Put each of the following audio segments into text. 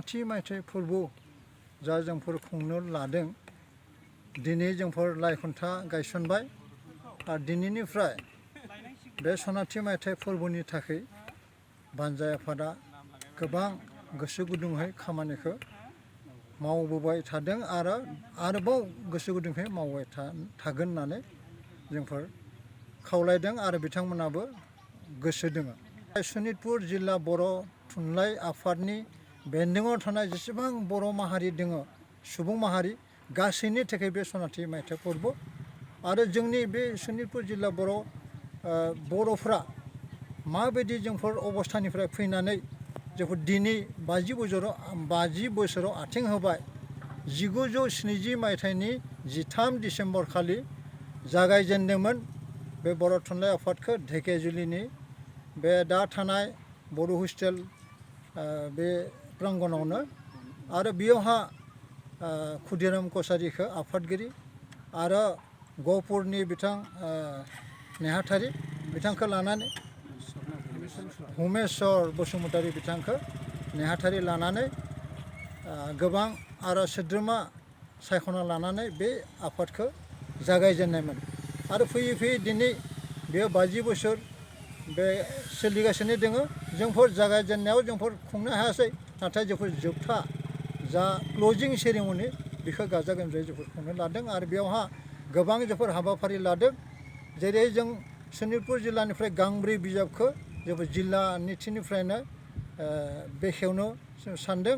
सनाथि मायथाइ फोरबो जा जोंफोर खुंनो लादों दिनै जोंफोर लाइ खुन्था गायसनबाय आरो दिनैनिफ्राय बे सनाथि मायथाइ फोरबोनि थाखाय बानजाय आफादा गोबां गोसो गुदुंहै खामानिखौ मावबोबाय थादों आरो आरोबाव गोसो गुदुंहै मावबाय थागोन होननानै जोंफोर खावलायदों आरो बिथांमोनाबो गोसो दङ। सनितपुर जिल्ला बर' थुनलाइ आफादनि बेन्दोङाव थानाय जेसेबां बर' माहारि दङ सुबुं माहारि गासैनि थाखाय बे सनाथि मायथाइ फोरबो आरो जोंनि बे सनितपुर जिल्ला बर'फ्रा माबायदि जोंफोर अबस्थानिफ्राय फैनानै जोंफोर दिनै 50 बोसोराव आथिं होबाय 1970 मायथाइनि 13 डिसेम्बर खालि जागायजेनदोंमोन बे बर' थुनलाइ आफादखौ धेकियाजुलिनि बे दा थानाय बर' हस्टेल बे प्रांगनावनो आरो बेयावहा खुदिराम कसारिखौ आफादगिरि आरो गहपुरनि बिथां नेहाथारि बिथांखौ लानानै हुमेश्वर बसुमतारी बिथांखौ नेहाथारि लानानै गोबां आरो सोद्रोमा सायख'ना लानानै बे आफादखौ जागायजेननायमोन आरो फैयै फैयै दिनै बेयो 50 बोसोर बे सोलिगासिनो दङ। जोंफोर जागायजेननायाव जोंफोर खुंनो हायासै नाथाय जोंफोर जोबथा जा क्लजिं सेरेमनि बेखौ गाजा गोमजायै जोंफोर खुंनो लादों आरो बेयावहा गोबां जोंफोर हाबाफारि लादों जेरै जों सनितपुर जिल्लानिफ्राय गांब्रै बिजाबखौ जोंफोर जिल्ला निथिनिफ्रायनो बेखेवनो सानदों।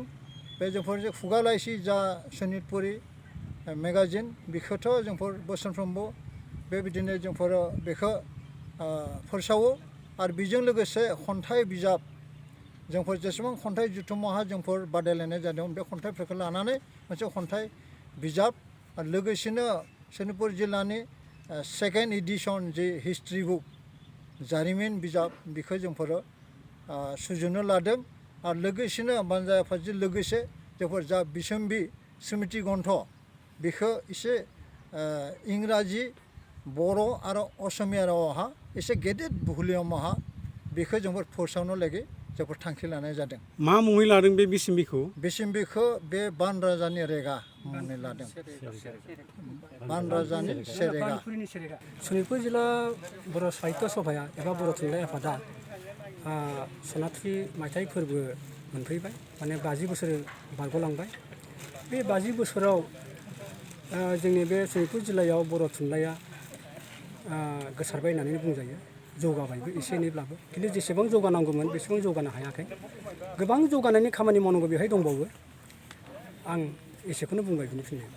बे जोंफोर खुगा लाइसि जा सनितपुरि मेगाजिन बेखौथ' जोंफोर बोसोरफ्रोमबो बेबायदिनो जोंफोर बेखौ फोसावो आरो बेजों लोगोसे खन्थाइ बिजाब जोंफोर जेसेबां खन्थाइ जुथुमावहा जोंफोर बादायलायनाय जादों बे खन्थाइफोरखौ लानानै मोनसे खन्थाइ बिजाब आरो लोगोसेनो सनितपुर जिल्लानि सेकेन्ड एडिसन जे हिस्ट्रि बुक जारिमिन बिजाब बेखौ जोंफोर सुजुनो लादों आरो लोगोसेनो बानजाय आफादजों लोगोसे जोंफोर जा बिसम्बि स्मृति ग्रन्थ बेखौ एसे इंराजि बर' आरो असमिया रावावहा एसे गेदेर भलिउमावहा बेखौ जोंफोर फोसावनो लागै जोबोद थांखि लानाय जादों। मा मुङै लादों बे बिसम्बिखौ? बिसम्बिखौ बे बान राजानि रेगा मुङै लादों। बान राजानि सेरेगा। सनितपुर जिल्ला बर' साहित्य सभाया एबा बर' थुनलाइ आफादा सनाथि मायथाइ फोरबो मोनफैबाय माने 50 बोसोर बारग'लांबाय। बे 50 बोसोराव जोंनि बे सनितपुर जिल्लायाव बर' थुनलाइया गोसारबाय होननानै बुंजायो। जौगाबायबो एसे एनैब्लाबो खिन्थु जेसेबां जौगानांगौमोन बेसेबां जौगानो हायाखै। गोबां जौगानायनि खामानि मावनांगौ बेवहाय दंबावो। आं एसेखौनो बुंबाय बिनि फिननाय।